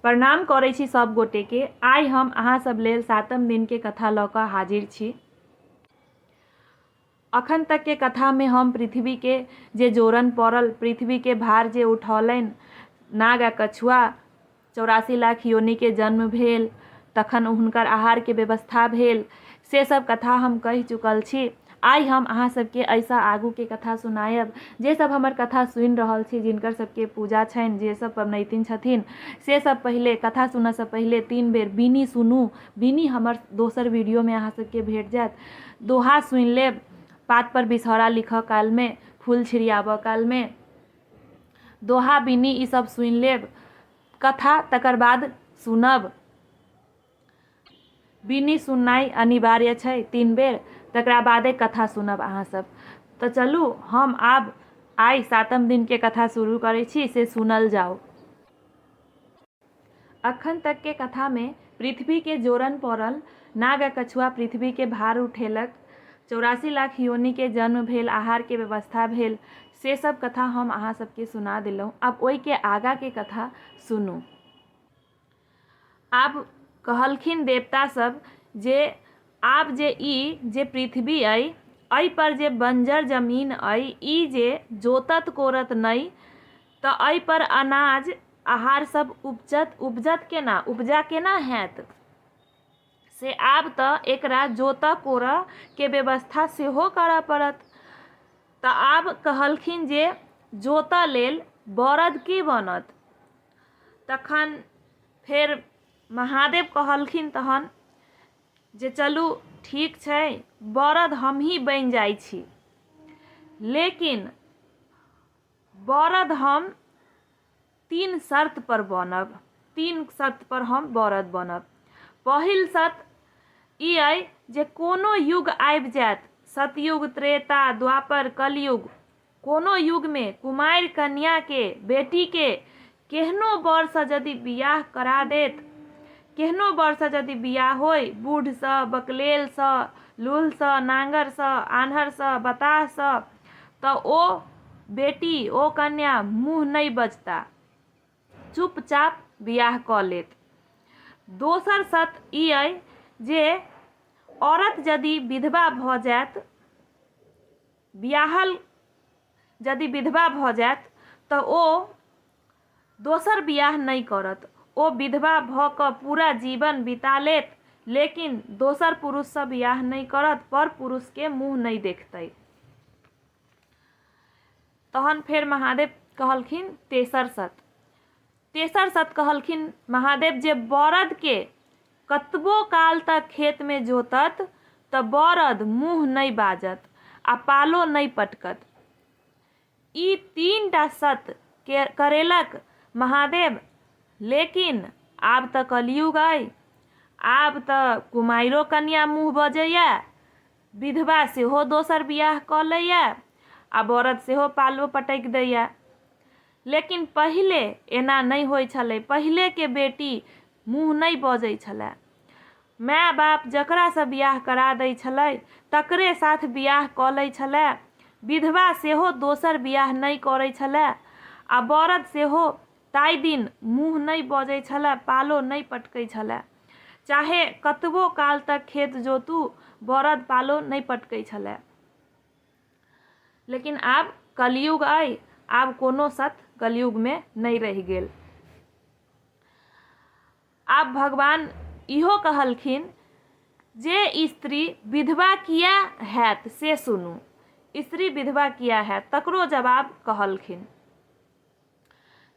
प्रणाम करै छी सब गोटे के। आइ हम अहाँ सब लेल सातम दिन के कथा लऽ कऽ हाजिर छी। अखन तक के कथा में हम पृथ्वी के जे जोरन पड़ल, पृथ्वी के भार जे उठौलनि नाग आ कछुआ, 84 लाख योनिके जन्म भेल, तखन हुनकर आहारके व्यवस्था भेल, से सब कथा हम कहि चुकल छी। आइ हम अहाँ सबके एहिसँ आगूके कथा सुनायब। जे सब हमर कथा सुनि रहल छी, जिनकर सबके पूजा छनि, जे सब पबनैतिन छथिन, से सब पहिले कथा सुनऽसँ पहिले 3 बेर बीनी सुनू। बीनी हमर दोसर वीडियोमे अहाँ सबके भेट जायत। दोहा सुनि लेब पातपर बिसहरा लिखऽ कालमे, फूल छिड़ियाबऽ कालमे। दोहा बिनी ई सब सुनि लेब, कथा तकर बाद सुनब। बिनी सुननाइ अनिवार्य छै 3 बेर, तकरा बादे कथा सुनब अहाँ सब। तऽ चलू हम आब आइ सातम दिनके कथा शुरू करै छी, से सुनल जाउ। अखन तक के कथा में पृथ्वी के जोरन पड़ल, नाग आ कछुआ पृथ्वी के भार उठेलक, 84 लाख योनि के जन्म भेल, आहार के व्यवस्था भेल, से सब कथा हम अहाँ सबके सुना देलहुँ। आब ओहि के आगा के कथा सुनू। आब कहलखिन देवता सब जे आब जे ई जे पृथ्वी अइ, एहि पर जे बंजर जमीन अइ, ई जे जोतत कोरत नहि तऽ एहि पर अनाज आहार सब उपजत, उपजत केना, उपजा केना हैत, से आब तऽ एकरा जोतऽ कोरऽ के व्यवस्था सेहो करऽ पड़त। तऽ आब कहलखिन जे जोतऽ लेल बरद के बनत। तखन फेर महादेव कहलखिन तहन जे चलू ठीक छै, बरद हमही बनि जाइ छी, लेकिन बरद हम 3 शर्त पर बनब। 3 शर्त पर हम बरद बनब। पहिल शर्त ई अइ जे कोनो युग आबि जायत, सतयुग, त्रेता, द्वापर, कलयुग, कोनो युगमे कुमारि कन्याके, बेटीके केहनो बरसँ यदि बियाह करा देत, केहनो बरसँ यदि बियाह होय, बूढ़सँ, बकलेलसँ, लूलसँ, नाङ्गरसँ, आन्हरसँ, बताहसँ, तऽ ओ बेटी, ओ कन्या मुँह नहि बजता, चुपचाप बियाह कऽ लेत। दोसर शर्त ई अइ जे औरत यदि विधवा भऽ जायत, बियाहल यदि विधवा भऽ जायत तऽ ओ दोसर बियाह नहि करत। ओ विधवा भऽ कऽ पूरा जीवन बिता लेत, लेकिन दोसर पुरुषसँ बियाह नहि करत, पर पुरुषके मुँह नहि देखतै। तहन फेर महादेव कहलखिन तेसर शर्त। तेसर शर्त कहलखिन महादेव जे बरदके कतबो काल तक खेतमे जोतत तऽ बरद मुँह नहि बाजत आ पालो नहि पटकत। ई 3टा शर्त के करेलक महादेव, लेकिन आब तऽ कलयुग अइ, आब तऽ कुमारिओ कन्या मुँह बजैए, विधवा सेहो दोसर बियाह कऽ लैए आ बरद सेहो पालो पटकि दैए। लेकिन पहिले एना नहि होइ छलै। पहिलेके बेटी मुँह नहि बजै छलै। माय बाप जकरासँ बियाह करा दै छलै तकरे साथ बियाह कऽ लै छलै। विधवा सेहो दोसर बियाह नहि करै छलै आ बरद सेहो ताहि दिन मुँह नहि बजै छलै, पालो नहि पटकै छलै। चाहे कतबो काल तक खेत जोतू, बरद पालो नहि पटकै छलै। लेकिन आब कलयुग अइ, आब कोनो सत कलयुगमे नहि रहि गेल। आब भगवान इहो कहलखिन जे स्त्री विधवा किया हैत से सुनू, स्त्री विधवा किया हैत तकरो जवाब कहलखिन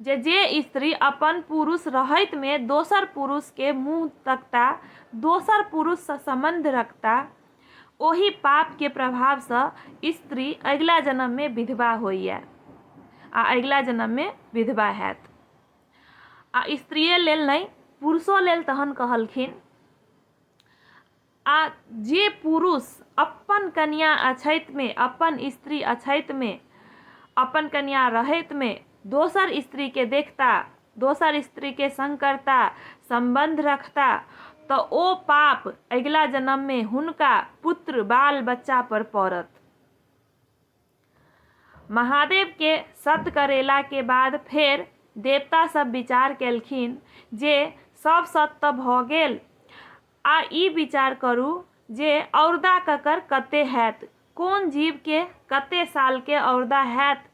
जे जे स्त्री अपन पुरुष रहैतमे दोसर पुरुषके मुँह तकता, दोसर पुरुषसँ सम्बन्ध रखता, ओहि पापके प्रभावसँ स्त्री अगिला जन्ममे विधवा होइए आ अगिला जन्ममे विधवा हैत। आ स्त्रिये लेल नहि, पुरुषो लेल तहन कहलखिन। आ जे पुरुष अपन कन्या अछैतमे, अपन स्त्री अछैतमे, अपन कन्या रहैतमे दोसर स्त्रीके देखता, दोसर स्त्रीके संग करता, सम्बन्ध रखता, तऽ ओ पाप अगिला जन्ममे हुनका पुत्र बाल बच्चा पर पड़त। महादेव के सत करेला के बाद फेर देवता सब विचार केलखिन जे सब सत तऽ भऽ गेल, आ ई विचार करू जे औरदा ककर कते हैत, कोन जीवके कते सालके औरदा हैत।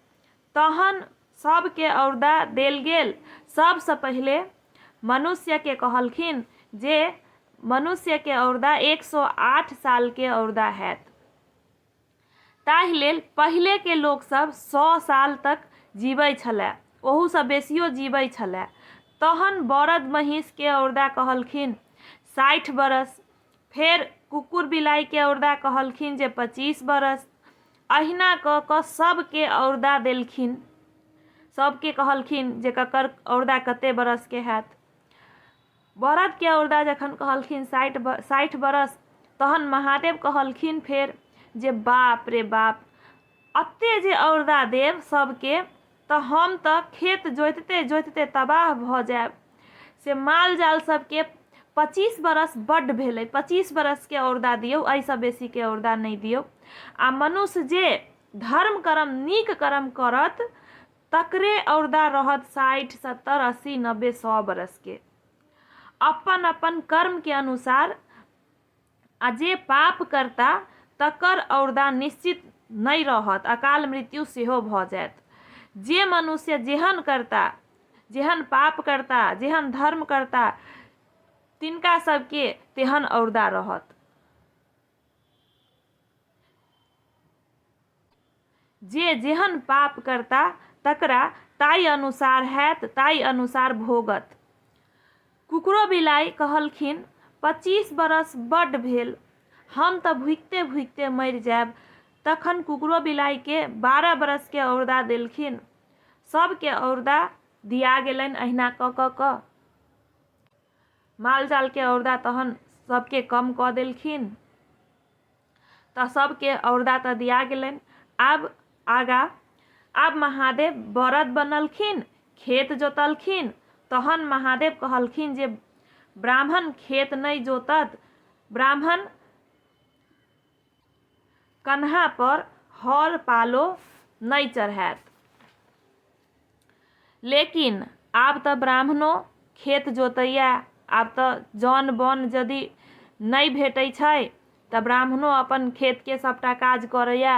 तहन सबके औरदा देल गेल। सबसँ पहिले मनुष्यके कहलखिन जे मनुष्यके औरदा 108 सालके औरदा हैत। ताहि लेल पहिलेके लोकसभ 100 साल तक जीबै छलए, ओहूसँ बेसियो जीबै छलए। तहन बरद महीँसके औरदा कहलखिन 60 बरस, फेर कुकुर बिलाइके औरदा कहलखिन जे 25 बरस। अहिना कऽ कऽ सभके औरदा देलखिन, सभके कहलखिन जे ककर औरदा कते बरसके हैत। बरदके औरदा जखन कहलखिन 60 बरस, तहन महादेव कहलखिन फेर जे बाप रे बाप, एते जे औरदा देब सभके तऽ हम तऽ खेत जोतिते जोतिते तबाह भऽ जायब। से माल जाल सबके 25 बरस बड्ड भेलै, 25 बरसके औरदा दियौ, एहिसँ बेसीके औरदा नहि दियौ। आ मनुष्य जे धर्म करम नीक करम करत तकरे औरदा रहत 60 70 80 90 100 बरसके, अपन अपन कर्मके अनुसार। आ जे पाप करता तकर औरदा निश्चित नहि रहत, अकाल मृत्यु सेहो भऽ जायत। जे मनुष्य जेहन करता, जेहन पाप करता, जेहन धर्म करता, तिनका सबके तेहन औरदा रहत। जे जेहन पाप करता तकरा ताहि अनुसार हैत, ताहि अनुसार भोगत। कुकुरो बिलाइ कहलखिन 25 बरस बड्ड भेल, हम तऽ भुकिते भुकिते मरि जायब। तखन कुकुरो बिलाइके 12 बरसके औरदा देलखिन। सबके औरदा दिया गेलनि अहिना कऽ कऽ कऽ। माल जालके औरदा तहन सबके कम कऽ देलखिन। तऽ सबके औरदा तऽ दिया गेलनि। आब आगाँ आब महादेव बरद बनलखिन, खेत जोतलखिन। तहन महादेव कहलखिन जे ब्राह्मण खेत नहि जोतत, ब्राह्मण कन्हापर हर पालो नहि चढ़ायत। लेकिन आब तऽ ब्राह्मणो खेत जोतैए, आब तऽ जन बन यदि नहि भेटै छै तऽ ब्राह्मणो अपन खेतके सभटा काज करैए,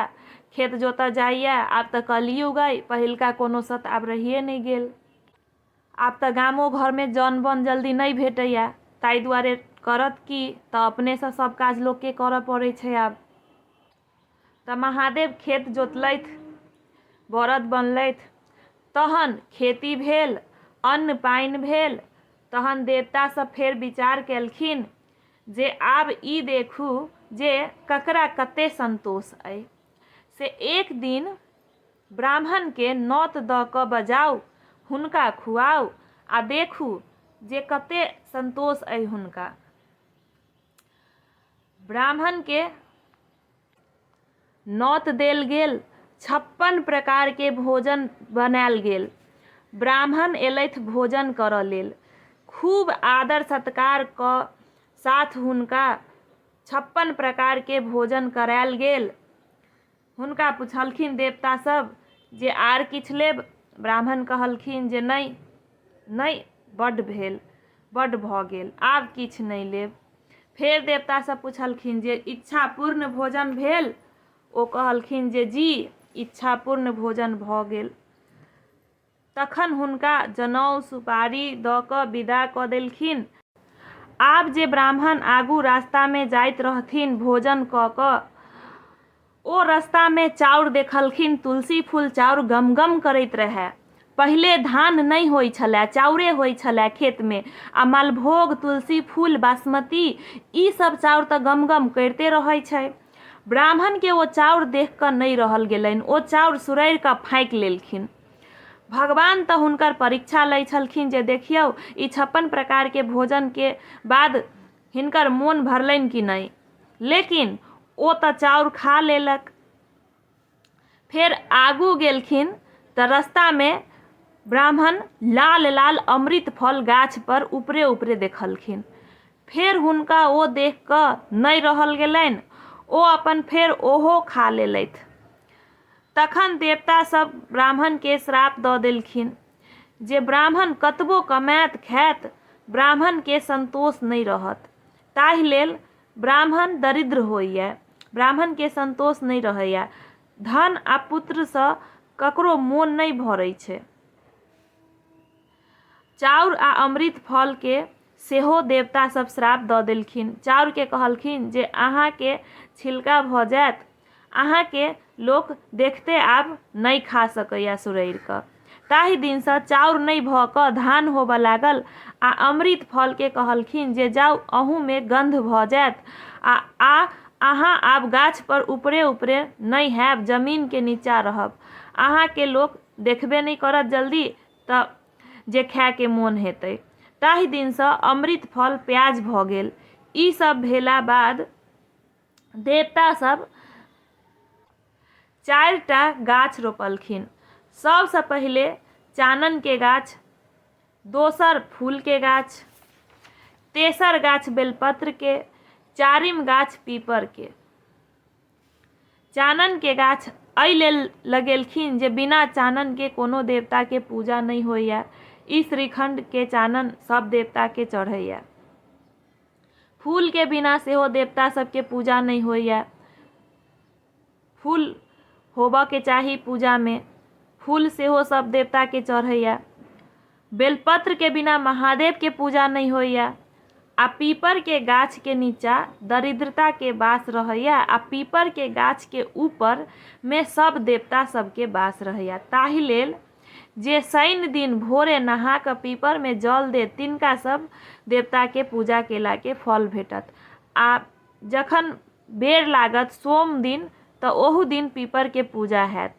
खेत जोतऽ जाइए। आब तऽ कलियुग अइ, पहिलुका कोनो सत आब रहिए नहि गेल। आब तऽ गामो घरमे जन बन जल्दी नहि भेटैए, ताहि दुआरे करत की तऽ अपनेसँ सभ काज लोकके करऽ पड़ै छै आब। तऽ महादेव खेत जोतलथि, बरद बनलथि, तहन खेती भेल, अन्न पानि भेल। तहन देवता सब फेर विचार केलखिन जे आब ई देखू जे ककरा कते संतोष अइ। से एक दिन ब्राह्मणके नोत दऽ कऽ बजाउ, हुनका खुआउ आ देखू जे कते संतोष अइ हुनका। ब्राह्मणके नोत देल गेल, 56 प्रकारके भोजन बनायल गेल। ब्राह्मण एलथि भोजन करऽ लेल, खूब आदर सत्कार कऽ साथ हुनका 56 प्रकारके भोजन करायल गेल। हुनका पुछलखिन देवता सब जे आर किछु लेब? ब्राह्मण कहलखिन जे नहि नहि, बड्ड भेल, बड्ड भऽ गेल, आब किछु नहि लेब। फेर देवता सब पुछलखिन जे इच्छा पूर्ण भोजन भेल? ओ कहलखिन जे जी, इच्छा पूर्ण भोजन भऽ गेल। तखन हुनका जनउ सुपारी दऽ कऽ विदा कऽ देलखिन। आब जे ब्राह्मण आगू रास्तामे जाइत रहथिन भोजन कऽ कऽ, ओ रस्तामे चाउर देखलखिन, तुलसी फूल चाउर गम-गम करैत रहए। पहिले धान नहि होइ छलए, चाउरे होइ छलए खेतमे। आ मालभोग, तुलसी फूल, बासमती ई सभ चाउर तऽ गम-गम करिते रहै छै। ब्राह्मणके ओ चाउर देख कऽ नहि रहल गेलनि, ओ चाउर सुरड़ि कऽ फाँकि लेलखिन। भगवान तऽ हुनकर परीक्षा लै छलखिन जे देखियौ ई 56 प्रकारके भोजनके बाद हिनकर मोन भरलनि कि नहि। लेकिन ओ तऽ चाउर खा लेलक। फेर आगू गेलखिन तऽ रस्तामे ब्राह्मण लाल लाल अमृत फल गाछपर ऊपरे ऊपरे देखलखिन। फेर हुनका ओ देख कऽ नहि रहल गेलनि, ओ अपन फेर ओहो खा लेलथि। तखन देवता सब ब्राह्मणके श्राप दऽ देलखिन जे ब्राह्मण कतबो कमाएत खाएत ब्राह्मणके सन्तोष नहि रहत। ताहि लेल ब्राह्मण दरिद्र होइए, ब्राह्मणके सन्तोष नहि रहैए। धन आ पुत्रसँ ककरो मोन नहि भरै छै। चाउर आ अमृत फलके सेहो देवता सब श्राप दऽ देलखिन। चाउरके कहलखिन जे अहाँके छिलका भऽ जायत, अहाँके लोक देखते आब नहि खा सकैए सुरैर कऽ। ताहि दिनसँ चाउर नहि भऽ कऽ धान होबऽ लागल आ अमृत फलके कहलखिन जे जाउ अहूँमे गन्ध भऽ जायत आ आ अहाँ आब गाछपर ऊपरे ऊपरे नहि हैब, जमीनके नीचाँ रहब। अहाँके लोक देखबे नहि करत जल्दी तऽ जे खायके मोन हेतै। ताहि दिनसँ अमृत फल प्याज भऽ गेल। ई सब भेला बाद देवता सब चारिटा गाछ रोपलखिन। सबसँ पहिले चाननके गाछ, दोसर फूलके गाछ, तेसर गाछ बेलपत्रके, चारिम गाछ पीपरके। चाननके गाछ एहि लेल लगेलखिन जे बिना चाननके कोनो देवताके पूजा नहि होइए। ई श्रीखण्डके चानन सब देवताके चढ़ैए। फूलके बिना सेहो देवता सबके पूजा नहि होइए। फूल होबऽके चाही पूजामे, फूल सेहो सब देवताके चढ़ैए। बेलपत्रके बिना महादेवके पूजा नहि होइए आ पीपरके गाछके नीचाँ दरिद्रताके वास रहैए आ पीपरके गाछके ऊपरमे सब देवता सबके वास रहैए। ताहि लेल जे शनि दिन भोरे नहा कऽ पीपरमे जल देत तिनका सब देवताके पूजा केलाके फल भेटत। आ जखन बेर लागत सोम दिन तऽ ओहू दिन पीपरके पूजा हैत।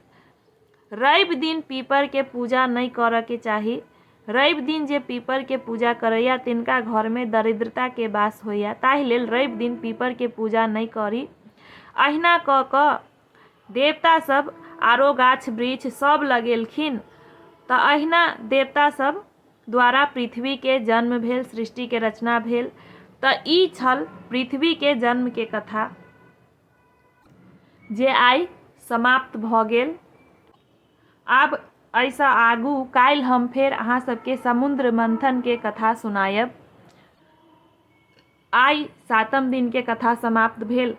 रवि दिन पीपरके पूजा नहि करऽके चाही। रवि दिन जे पीपरके पूजा करैए तिनका घरमे दरिद्रताके वास होइए, ताहि लेल रवि दिन पीपरके पूजा नहि करी। अहिना कऽ कऽ देवता सब आरो गाछ वृक्ष सब लगेलखिन तऽ अहिना देवता सब द्वारा पृथ्वीके जन्म भेल, सृष्टिके रचना भेल। तऽ ई छल पृथ्वीके जन्मके कथा जे आइ समाप्त भऽ गेल। आब एहिसँ आगू काल्हि हम फेर अहाँ सबके समुद्र मन्थनके कथा सुनायब। आइ सातम दिनके कथा समाप्त भेल।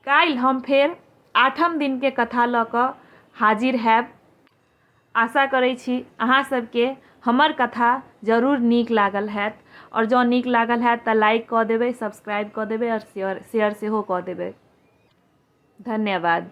काल्हि हम फेर आठम दिनके कथा लऽ कऽ हाजिर हैब। आशा करै छी अहाँ सबके हमर कथा जरूर नीक लागल हैत आओर जँ नीक लागल हैत तऽ लाइक कऽ देबै, सब्सक्राइब कऽ देबै आओर शेयर सेहो कऽ देबै। धन्यवाद।